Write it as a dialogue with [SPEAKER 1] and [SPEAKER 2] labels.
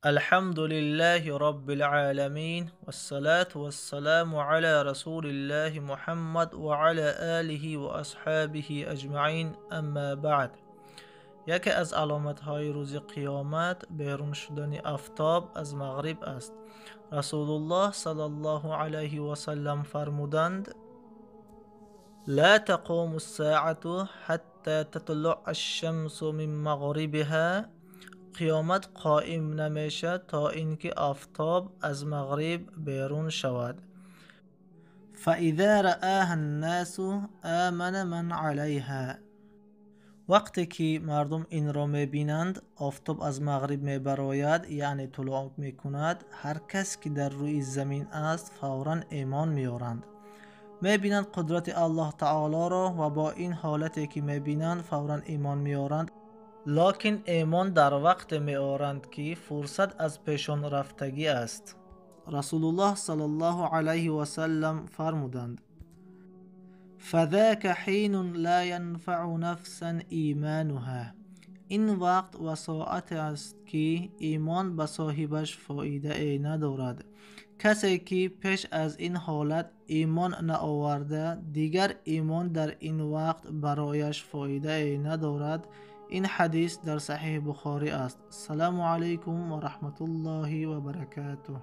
[SPEAKER 1] الحمد لله رب العالمين، والصلاة والسلام على رسول الله محمد وعلى آله وأصحابه أجمعين، أما بعد. یکی از علامت‌های روز قیامت بیرون شدن آفتاب از مغرب است. رسول الله صلی الله علیه و سلم فرمودند: لا تقوم الساعة حتى تطلع الشمس من مغربها. قیامت قائم نمیشه تا اینکه آفتاب از مغرب بیرون شود. فإذا رآها الناس آمن من علیها. وقتی که مردم این را میبینند، آفتاب از مغرب میبراید، یعنی طلوع میکند، هر کس که در روی زمین است فورا ایمان میارند. میبینند قدرت الله تعالی را و با این حالتی که میبینند فورا ایمان میارند. لکن ایمان در وقت میآورند که فرصت از پیشان رفتگی است. رسول الله صلی الله علیه و سلم فرمودند: فذاک حین لا ینفع نفسا ایمانها. این وقت و ساعت است که ایمان به صاحبش فایده ای ندارد. کسی که پیش از این حالت ایمان نآورده، دیگر ایمان در این وقت برایش فایده ای ندارد. این حدیث در صحیح بخاری است. السلام علیکم و رحمت الله و برکاته.